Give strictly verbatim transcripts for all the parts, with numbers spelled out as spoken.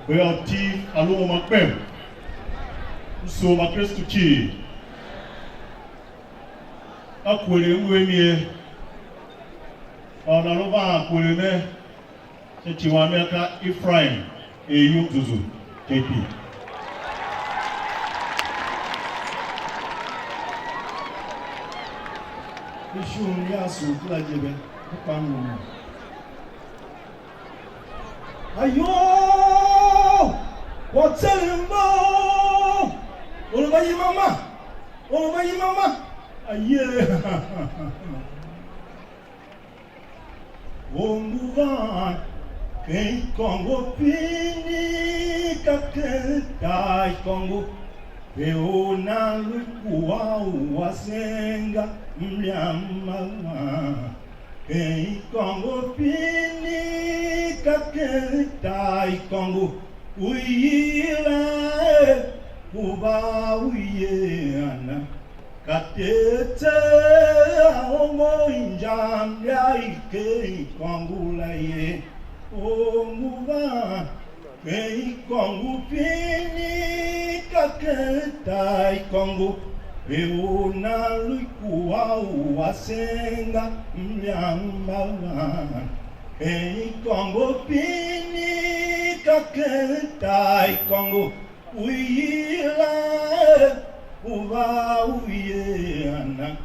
Ve yô, utiv a lu uma kpem, m sugh ma Kristu cii. Ka kwere m lu a mi ye, man a lu van kwere ne sha ci wam yô, ka Ephraim er yum zuzu, K P. Ishigh ya sugh kera je ve, ka kpa m lu mo. Ayoo! Kwagh tseren mba, or u ma yima ma, or u ma yima ma, aye! Or ngu van ken ikôngo pini, ka ken tar ikôngo, pe u nan lu kua u wasen ga, mliam ma van. Ken ikôngo pini, ka ken tar ikôngo, u yila er u va u ye ana. Ka Ter tseegh a ongo injam ya i ken ikôngo la ye, or ngu van ken ikôngo pini, ka ken tar ikôngo, pe u nan lu kua u wasen ga, mliam ma van. Ken ikôngo pini, ka ken tar ikôngo, u yila er u va u ye ana.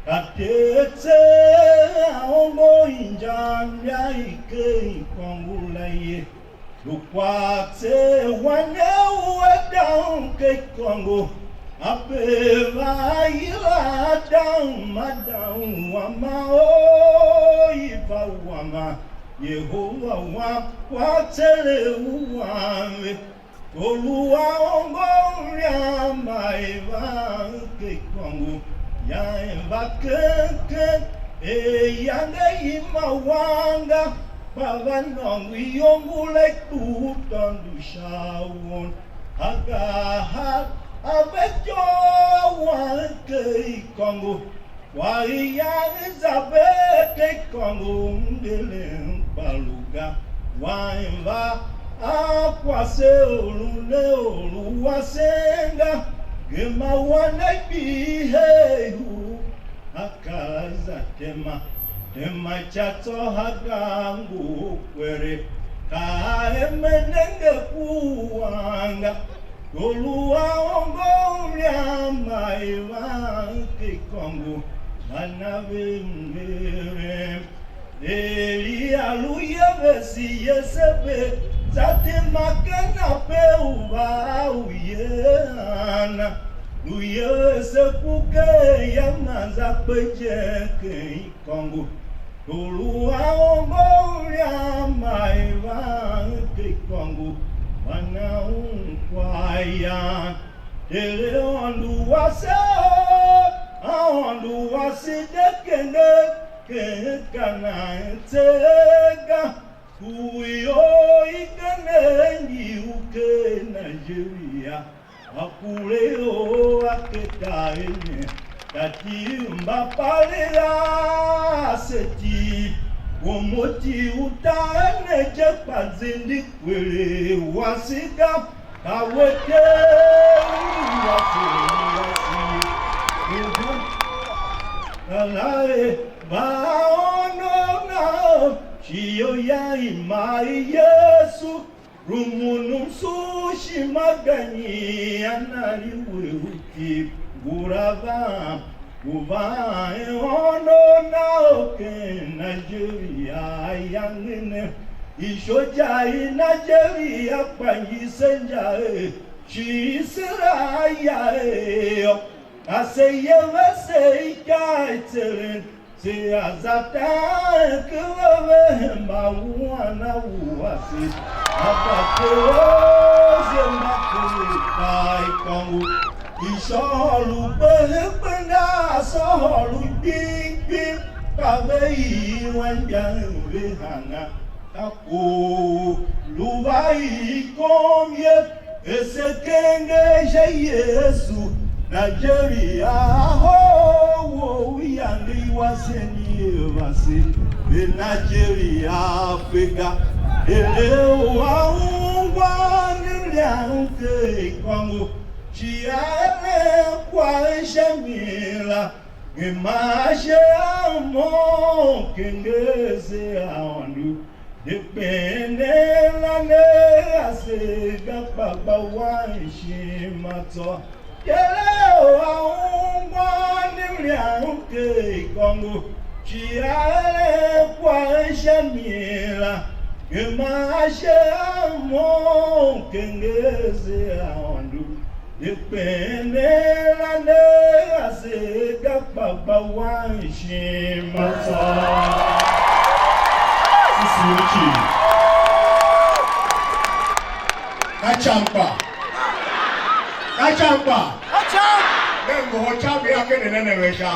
Ka Ter tseegh a ongo injam ya i ken ikôngo la ye. Lu kwagh tser wan ne u a dang ken ikôngo, a bee va a yila a dang ma dang wama, o, i va wama, Yehova wam, kwagh tser u wan ve. Or u a ongo mliam ma i van ken ikôngo, ya i va keng keng, er iyange i ma wan ga, kpa va nôngo iyongo la i tugh tôndo sha won. Agar a ve ityough wan ken ikôngo, kwagh iyange za bee ken ikôngo, mngerem kpa lu ga. Wan va a kwase u lu ne or u wasen ga, gema wan a gbihi her ihur, a kar a za tema, tema ca tsô, a gar ngu u kwere, ka a eme nenge ku wan ga. Or u a ongo mliam ma i van ken ikôngo, man a ve mngerem. Elia lu yevese Yesebel, za tema ken ape u va a uyen ana, lu yevese ku ken ya, man za kpe je ken ikôngo. Or u a ongo mliam ma i van ken ikôngo, man a un kwaghyan. Tere Aôndo wase, Aôndo wase de kenger ken Kanaan tseegh ga, ku ior igen ngi u ken Nigeria. Akureor a keta ene, tati mba pare a seti, womoti u ta ene je, kpa zindi kwere wase ga, ka we Ter u wase wase. Uhum. Kala e ba ono na, shi yo ya i ma i Yesu, rumun msu u ishima ganyi, a na li we u ki ngula van, u van er ônov na u ken Nigeria ayange ne. Ishoja i Nigeria kpa ngi se inja er shi i sera ya er yô, ka se yevese ikav i tseren. Se a za taan ken ve ve hemba wuan a wua se, a gba se ose mba kure kaa ikôngo. Ishôhôl u gbehe gbenda, sôhôl u gbing gbing, ka ve ii anmgbian ve hana. Ka kwagh u lu va i kom ye, er se kenger sha Yesu, Nigeria a hoo wou, iyange i wasen i er vase, ve Nigeria a fe ga. Ere u a un Ungwan mliam ker ikôngo, shi a eren kwagh sha mi la, gema ashe a mo, kenger se Aôndo. De kpen ne la ne ase ga, kpa gba wan ishima tsô. Yere u a ungwa ne mliam ker ikôngo, shi a eren kwagh sha mi la, gema ashe a mo, kenger se Aôndo. De kpen ne la ne ase ga, kpa gba wan ishima tsô. Sisi u cii. Ka cam kpa. Ka cam kpa. Ne ngohol cam ya ken ne ne ve sha.